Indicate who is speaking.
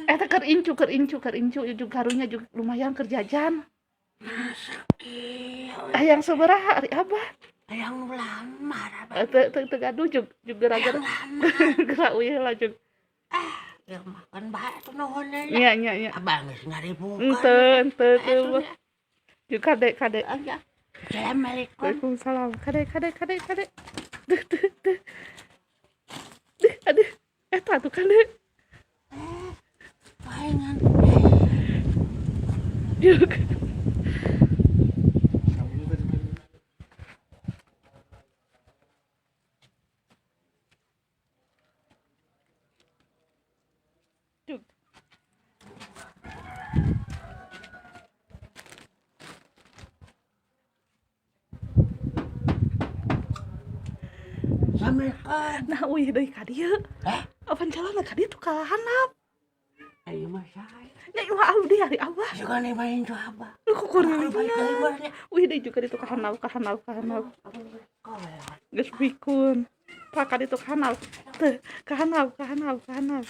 Speaker 1: Eta keur incu, keur incu, keur incu juga karunya juga lumayan keur jajan.
Speaker 2: Masa kieu?
Speaker 1: Hayang sabaraha ari Abah?
Speaker 2: Hayang nu lamar, Abah.
Speaker 1: Teu teu teu gaduh jug jug gara-gara
Speaker 2: Hayang lamar.
Speaker 1: Geura uyeuh lah jug.
Speaker 2: Ah, ieu mah kan bae atuh nuhun nya.
Speaker 1: Nya nya nya.
Speaker 2: Abah geus ngaribukeun.
Speaker 1: Henteu, henteu teu.
Speaker 2: Atuh nya.
Speaker 1: Jug kade kade.
Speaker 2: Aya. Assalamualaikum.
Speaker 1: Waalaikumsalam. Kade kade kade kade. Duh duh duh. Duh, aduh. Eta tuh kade.
Speaker 2: Eh, palingan.
Speaker 1: Jug. Jug.
Speaker 2: Assalamualaikum.
Speaker 1: Nah, uyeuh deui ka dieu.
Speaker 2: Eh?
Speaker 1: Apan jalan ka dieu tuh ka handap.
Speaker 2: Ayo mah sae.
Speaker 1: Nya imah abdi ari Abah.
Speaker 2: Suka nih main tuh Abah.
Speaker 1: Lu kukur
Speaker 2: Aku balik deui mah nya.
Speaker 1: Wih deui juga ditu ka handap, ka handap, ka handap. Geus pikun. Tah ka ditu ka handap. Teu, ka handap, ka handap, ka handap.